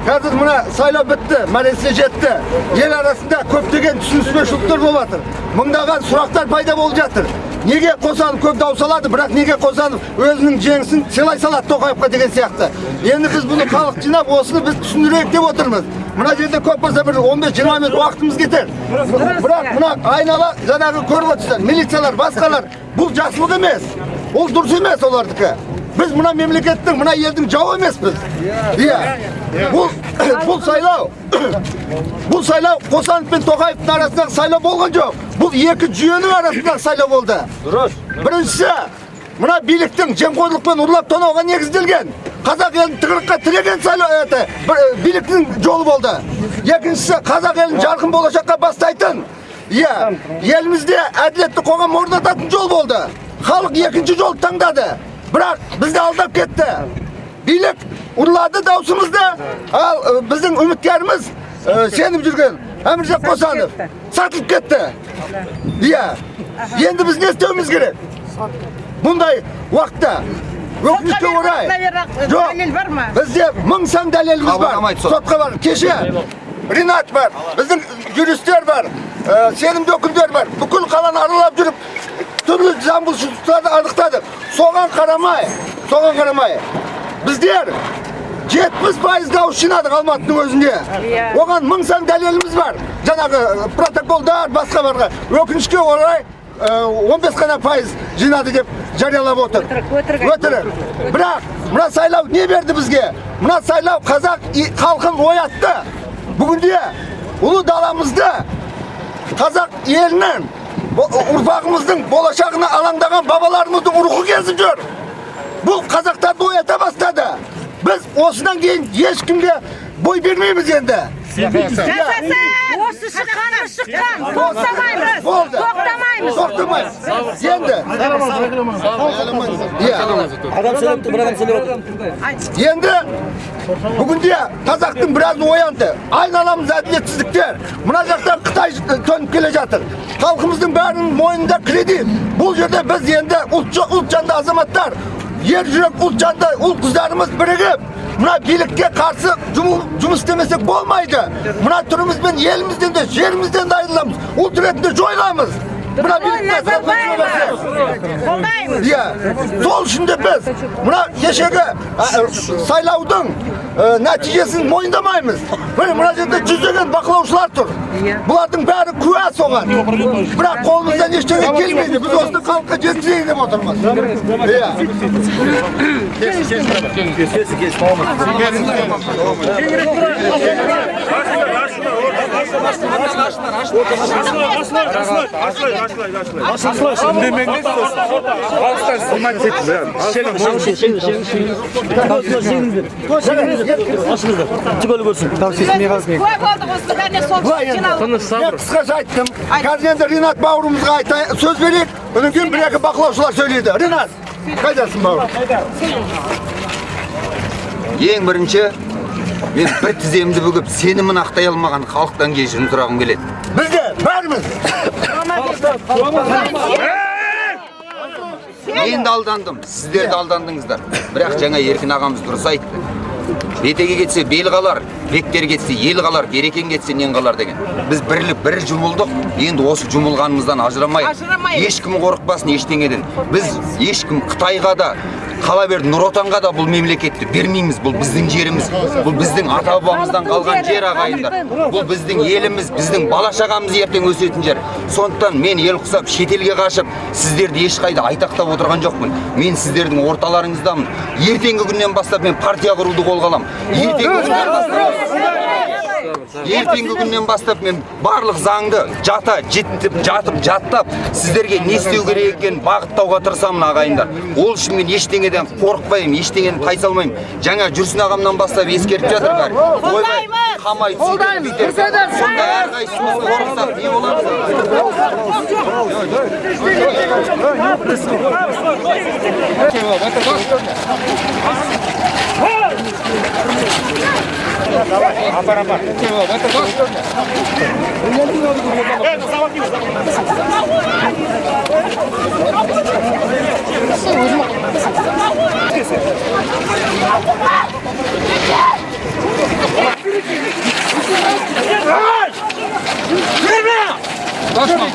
Қазір мына сайлау бітті, мәресіне жетті. Ел арасында көптеген түсініспеушіліктер болып жатыр. Мыңдаған сұрақтар пайда болып жатыр. Неге Қосанов көп дауыс алады, бірақ неге Қосанов өзінің жеңісін сыйлай салады Тоқаевқа деген сияқты. Енді біз бұны халық жинап, осыны біз түсіндірейік деп отырмыз. Мына жерде көп болса бір 15-20 минут уақытымыз кетер. Бірақ мына айнала жаңағы көріп отырсыздар, милициялар, басқалар, бұл жақсылық емес. Ол дұрыс емес олардікі. Біз мына мемлекеттің, мына елдің жауы емеспіз. Иә. Бұл сайлау Қосанов пен Тоқаевтың арасындағы сайлау болған жоқ. Бұл екі жүйенің арасындағы сайлау болды. Дұрыс. Біріншісі, мына биліктің жемқорлықпен ұрлап тонауға негізделген, қазақ елін тығырыққа тіреген сайлау, это, биліктің жолы болды. Екіншісі, қазақ елін жарқын болашаққа бастайтын, иә, елімізде әділетті қоғам орнататын жол болды. Халық екінші жолды таңдады, бірақ бізді алдап кетті. Билік ұрлады даусымызды, ал біздің үміткеріміз, сеніп жүрген Әміржан Қосанов сатылып кетті. Иә, енді біз не істеуіміз керек бұндай уақытта? Өкінішке орай, жоқ, Дәлел бар ма? Бізде мың сан дәлеліміз бар. Қабылдамайды сот. Сотқа бар. Кеше Ринат бар, біздің юристтер бар, сенімді өкілдер бар. Бүкіл қаланы аралап жүріп, түрлі заң бұзушылықтарды анықтадық. Соған қарамай, біздер 70% дауыс жинадық Алматының өзінде. Иә. Оған мың сан дәлеліміз бар. Жаңағы протоколдар, басқа барға. Өкінішке орай, 15 қана пайыз жинады деп жариялап отыр. Өтірік, өтірік. Өтірік. Бірақ мына сайлау не берді бізге? Мына сайлау қазақ халқын оятты. Бүгінде ұлы даламызды, қазақ елінің, ұрпағымыздың болашағына алаңдаған бабаларымыздың рухы кезіп жүр. Бұл қазақтарды оята бастады. Біз осыдан кейін ешкімге бой бермейміз енді. Жасасын! Осы шыққанымыз шыққан. Тоқтамаймыз. Болды. Тоқтамаймыз. Тоқтамаймыз. Енді. Иә. Адам сөйлеп, бір адам сөйлеп отыр. Енді бүгінде қазақтың біразы оянды. Айналамыз әділетсіздіктер. Мына жақтан Қытай төніп келе жатыр. Халқымыздың бәрінің мойнында кредит. Бұл жерде біз енді ұлт жанды азаматтар, ер жүрек ұлт жанды ұл қыздарымыз бірігіп, мына билікке қарсы жұмыс істемесек болмайды. Мына түрімізбен елімізден де, жерімізден де айырыламыз. Ұлт ретінде жойыламыз. Мына билікке. Қолдаймыз. Иә, сол үшін де біз мына кешегі сайлаудың нәтижесін мойындамаймыз. Міне, мына жерде жүздеген бақылаушылар тұр. Бұлардың бәрі куә соған. Бірақ қолымыздан ештеңе келмейді. Біз осыны халыққа жеткізейік деп отырмыз. Иә. Түгел көрсін. Куә болдық осының бәріне, сол Былай енді, жиналып. мен қысқаша айттым. Қазір енді Ринат бауырымызға сөз берейік. Одан кейін бір екі бақылаушылар сөйлейді. Ринат, қайдасың, бауырым? Ең бірінші мен бір тіземді бүгіп, сенімін ақтай алмаған халықтан кешірім сұрағым келеді. Біз де бәріміз. Мен де алдандым, сіздер де алдандыңыздар. Бірақ жаңа Еркін ағамыз дұрыс айтты. Бетеге кетсе бел қалар, бектер кетсе ел қалар, берекең кетсе нең қалар деген. Біз бірлік бір жұмылдық, енді осы жұмылғанымыздан ажырамайық. Ажырамайық. Ешкім қорықпасын ештеңеден. Біз ешкім Қытайға да, қала берді Нұр Отанға да бұл мемлекетті бермейміз. Бұл біздің жеріміз, бұл біздің ата бабамыздан қалған жер, ағайындар. Бұл біздің еліміз, біздің бала шағамыз ертең өсетін жер. Сондықтан мен ел құсап шетелге қашып, сіздерді ешқайда айтақтап отырған жоқпын. Мен сіздердің орталарыңыздамын. Ертеңгі күннен бастап мен партия құруды қолға аламын. Ертеңгі күннен бастап мен барлық заңды жата жеттіп жатып жаттап, сіздерге не істеу керек екенін бағыттауға тырысамын, ағайындар. Ол үшін мен ештеңеден қорықпаймын, ештеңені тайсалмаймын. Жаңа Жүрсін ағамнан бастап ескертіп жатыр бәрі. Ойбай, қамайды, сөйтеді, бүйтеді. Сонда әрқайсымыз қорықсақ, не боламыз? Дашь нам?